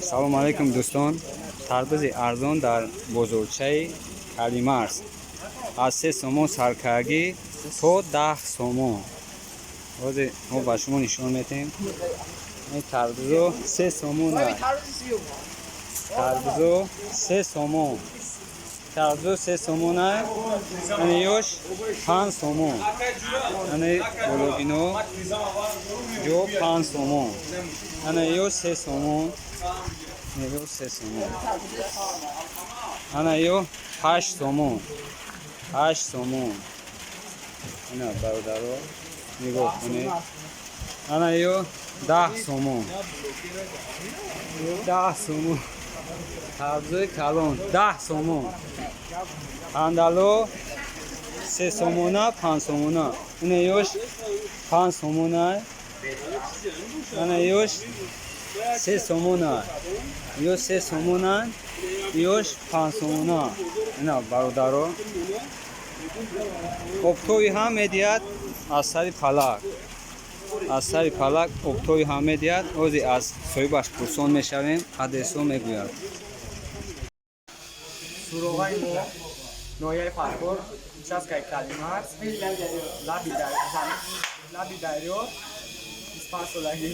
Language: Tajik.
Салому алайкум, дӯстон. Тарбузи арзон дар бозорчаи Калимарс аз 3 сомон саркаргӣ то 10 сомон. Ҳозир мо ба шумо нишон медиҳем. Ин тарбузо 3 сомон, тарбузо 3 сомон, тарбузо 3 сомона. Ани ёш 5 сомон, ани бологино ҷо 5 сомон, ана ё 3 сомон, ё 3 сомон, ана ё 8 сомон, 8 сомон. Ина, бародаро, нигоҳ кунед. Ана ё 10 сомон, 10 сомон. Тарбузои калон 10 сомон. Андало 3 сомона, 5 сомона. Ина ёш 5 сомона, ана ёш 3 сомона, ё 3 сомона, ёш 5 сомона. Ина, бародаро, оптовый ҳам медиҳад аз сари палак, аз сари палак оптовый ҳам медиҳад. Ҳозир аз соҳибаш пурсон мешавем, адресо мегӯяд. Суроғаи мо: ноҳияи Фархор, участкаи Калимарс, лаби дарё, 25 солагӣ.